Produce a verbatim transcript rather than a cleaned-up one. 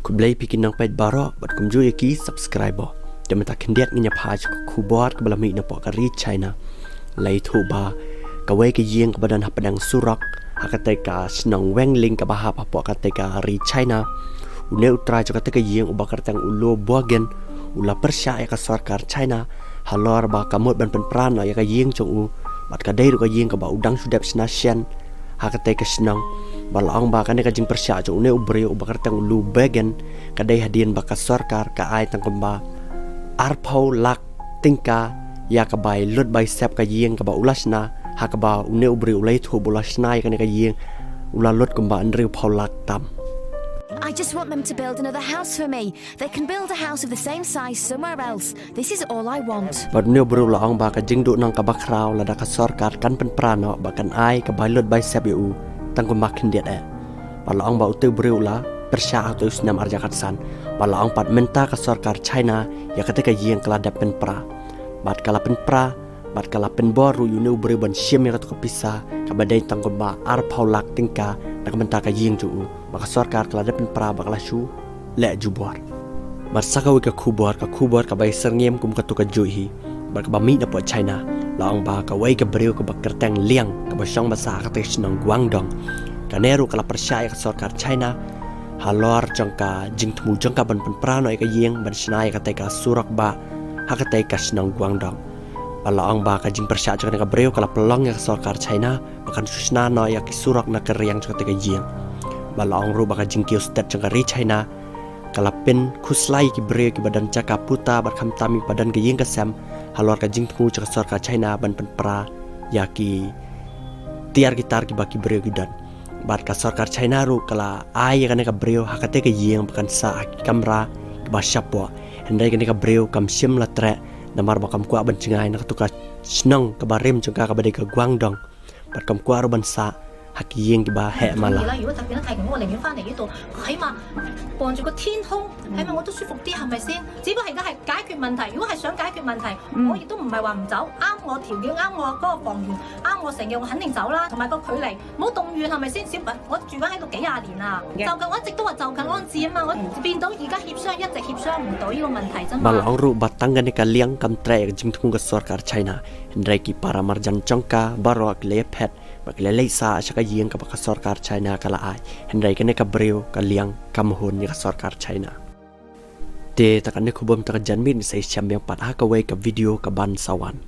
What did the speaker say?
Khublei phi ki nongpeit baroh bad kumjuh ïa ki subscriber. Te mynta khyndiat ngin ïa phai sha ka khubor kaba la mih napoh ka ri China. La ïathuh ba kawei ka ïing kaba don hapdeng surok ha katei ka shnong Wengling kaba hap hapoh katei ka ri China, une u trai jong katei ka ïing uba kyrteng u Lo Bogen u la pyrshah ïa ka sorkar China halor ba ka mut ban pynpra noh ïa ka ïing jong u, bad ka dei ruh ka ïing kaba u dang shu dep shna shen ha katei ka shnong. Bad la ong ba kane ka jingpyrshah jong une u briew uba kyrteng u Lo Bogen ka dei hadien ba ka sorkar ka ai tang kumba arphew lak tyngka ïa ka bai lut bai sep ka ïing kaba u la shna, ha kaba une u briew u la ïathuh ba u la shna ïa kane ka ïing u la lut kumba hynriewphew lak tam. I just want them to build another house for me. They can build a house of the same size somewhere else. This is all I want. Bad une u briew la ong ba ka jingduhnong kaba khraw lada ka sorkar kan pynpra noh bad kan ai ka bai lut bai sep ïa u tang kumba khyndiat eh. Bad la ong ba utei u briew u la pyrshah ha utei u snem arhajar khatsan. Bad la ong pat mynta ka sorkar China ïa katei ka ïing ka la dep pynpra. Bad ka la pynpra bad ka la pynbor ruh ïa une u briew ban shim ïa kato ka pisa kaba dei tang kumba arphew lak tyngka na ka bynta ka ïing jong u. Bad ka sorkar ka la dep pynpra bad ka la shu leh jubor. Bad sa kawei ka khubor, ka khubor kaba ïasyrngiem kum kato kajuh hi bad kaba mih napoh China, la ong ba kawei ka briew kaba kyrteng Liang kaba shong basa ha katei ka shnong Guangdong, kane ruh ka la pyrshah ïa ka sorkar China halor jong ka jingthmu jong ka ban pynpra noh ïa ka ïing ban shna ïa katei ka surok bah ha katei ka shnong Guangdong. Bad la ong ba ka jingpyrshah jong kane ka briew ka la pynlong ïa ka sorkar China ba kan shu shna noh ïa ki surok na ka riang jong katei ka ïing. Bad la ong ruh ba ka jingkiew stet jong ka ri China ka la pynkhuslai ïa ki briew kiba don jaka puta bad khamtam ïa kiba don ka ïing ka sem halor ka jingthmu jong ka sorkar China ban pynpra ïa ki tiar ki tar kiba ki briew ki don. Bad ka sorkar China ruh ka la ai ïa kane ka briew ha katei ka ïing ba kan sah ha ki kamra kiba shapoh. Hynrei kane ka briew kam shym la treh namar ba kam kwah ban jngai na kato ka shnong kaba rim jong ka kaba dei ka Guangdong. Bad kam kwah ruh ban sah ha ki ïing kiba heh mala. 如果特別咧，提供我寧願翻嚟呢度，起碼望住個天空，起碼我都舒服啲，係咪先？只不過而家係解決問題。如果係想解決問題，我亦都唔係話唔走，啱我條件，啱我嗰個房源，啱我成嘅，我肯定走啦。同埋個距離，唔好咁遠，係咪先？小朋友，我住緊喺度幾廿年啦，就近我一直都話就近安置啊嘛，我變到而家協商一直協商唔到呢個問題啫嘛。 Bad la ong ruh ba tang kane ka Liang kam treh ïa ka jingthmu ka sorkar China. Hynrei ki para marjan jong ka baroh ki la ïaphet bad ki la leit sah sha ka ïing kaba ka sorkar China ka la ai. Hynrei kane ka briew ka Liang kam hun ïa ka sorkar China. Te tang katne khubor mynta ka janmiet, ngin sa ïashem biang pat ha kawei ka video kaban sa wan.